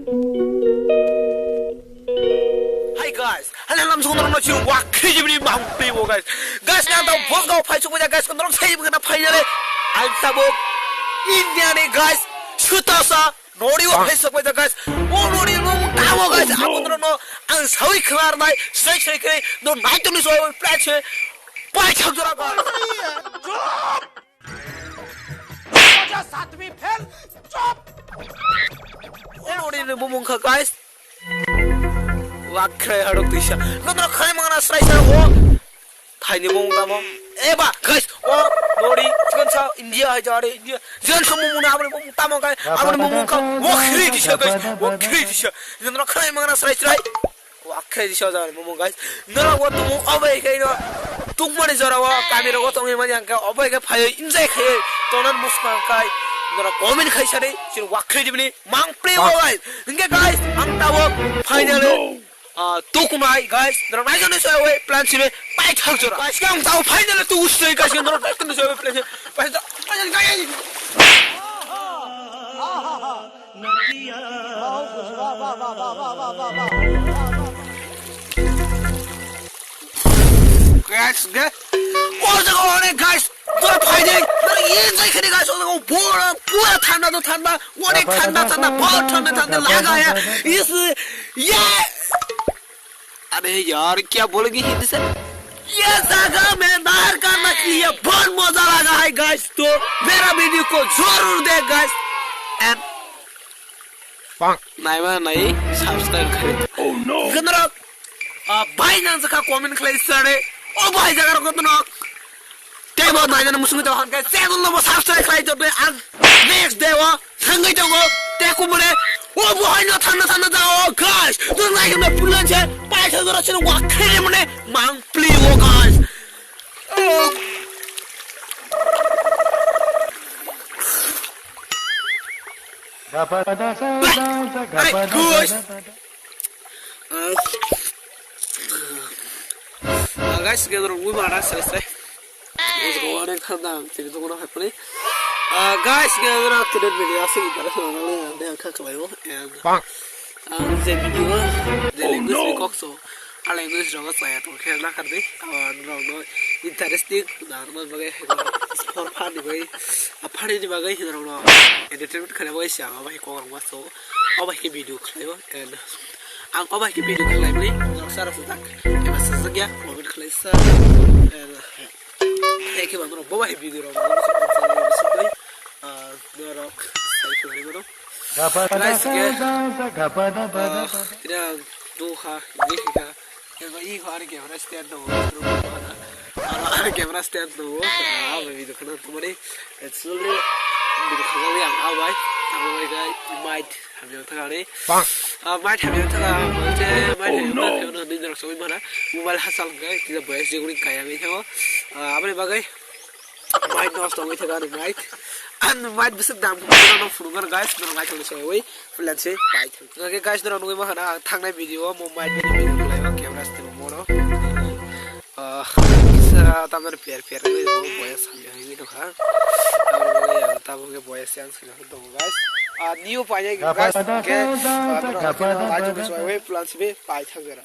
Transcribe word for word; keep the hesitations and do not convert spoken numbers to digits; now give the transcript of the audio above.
Hi guys, hal halam song norok chiro wakhri jibini mangpi bo guys. Guys, na tao Bosgao phai sukbaja guys, norok sai bukana finally. Ang tabuk India ni guys, sutasa nori o phai sukbaja guys. O nori no tamo guys, abo norok no ang sawi khwar nai, sai sai khe no nai to ni so play che. Pai chak jora guys. Nori ni bumung kha guys. Wakhrai harok tisa. Nodra khai mangna srai srai o. Thaini bumung tamo. Eba guys, o nori chikon sa India hai jare India. Jan sa bumung na aboni bumung tamo guys. Aboni bumung kha wakhrai tisa guys. Wakhrai tisa. Nodra khai mangna srai srai. Wakhrai tisa jare bumung guys. Nora o tumu obai khai no. Tukmani jora o kami rogo tongwi mani angka obai khai phai enjoy khai. Tonan muskang kai. Nora comment khai sari. Chir wakhrai dibini. Mang play o guys. Hingke guys, ang tabo finally, ah, tukunai guys. Nora nai jani soya we plan sibe pai thang jora. Guys, ang tabo finally tu usai guys, nora nai jani soya we plan sibe pai thang, pai thang, guys. Guys, guys. O jaga o onek guys. Dora phai de. Dora ye jai khani guys. O jaga o pura, pura thanda to thanda. Onek thanda, thanda. Bahut thanda, thanda laga hai. Is, ye. अबे यार, क्या बोलेंगे हिंदी से? ये जगह में नहर का मछली है, बहुत मजा लगा है guys. तो मेरा video को जरूर देख guys. And Naima nai subscribe khai. Oh no. Gonrok, ah, bai nang jaka comment khlai sare. O bai jaga rok gonrok. Tebo nai jana musung to han kai. Channel no subscribe khlai to ang next day o thangwi tongo. Te kumule. O bo hai no thana thana da o guys. Tu nai jana pulan che. Pai thang jora chen wa khele mane mang pli o guys. Hey, guys. Ah, guys, khe norok mui mana sere sere. Onek khanda ang tini dukano hai phani. Ah, guys, khe norok tini video aswk interest nang nang ang kha khlaio. And, ah, je video, je language ni kok so. A language rogo chaya tong khe na khardi. Abo norok no interesting na rwna bagwi for fun ni bagwi, a funny ni bagwi norok no entertainment khaina bagwi se ang abo hai kok rwma so. Abo hai khe video khlaio and ang abo hai khe video khlai mani norok sa rwsajak eba sajak ya comment khlai sa and hai khe ba norok bo hai video rok norok sai khe mano. Guys, khe, ah, tini ang nukha, nukha, iko ani camera stand tongo, aro ani camera stand tongo, ah, abo video kheno tumani, actually, video kheno yang abai, tamo bai kai, mic hamya thangani, ah, mic hamya thanga, je mic hamya thanga, nini rok sogwi mana, mobile hasal kai, tini boys jeguni kaya ngai thango, ah, aboni bagwi, Mic nosto wngwi thangkha ani mic. Ani mic bwswk dam khe no phunukgano guys, norok naithokni saiwi plan se paithak. Hwnkhe guys, norok nugwi mankha na ang thangnai video o mo mic bini video khlaio camera se tongmo no. Ah, kisa tamjani per per wngwi tongo, boya samya wngwi tongkha. Tamoni bagwi ang tabuk khe boya se ang swkang tongo guys. Ah, new painai guys, hwnkhe, ah, norok naithokni saiwi plan se paithak jora.